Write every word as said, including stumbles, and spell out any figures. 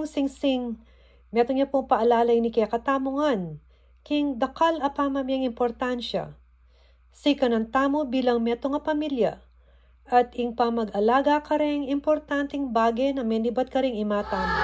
Singsing, metung ya pung paalala ini kekatamu ngan king dakal a pamamyang importansya. Sikanan tamu bilang metung a pamilya at ing pamag-alaga kareng importanteng bage na menibat karing ima tamu.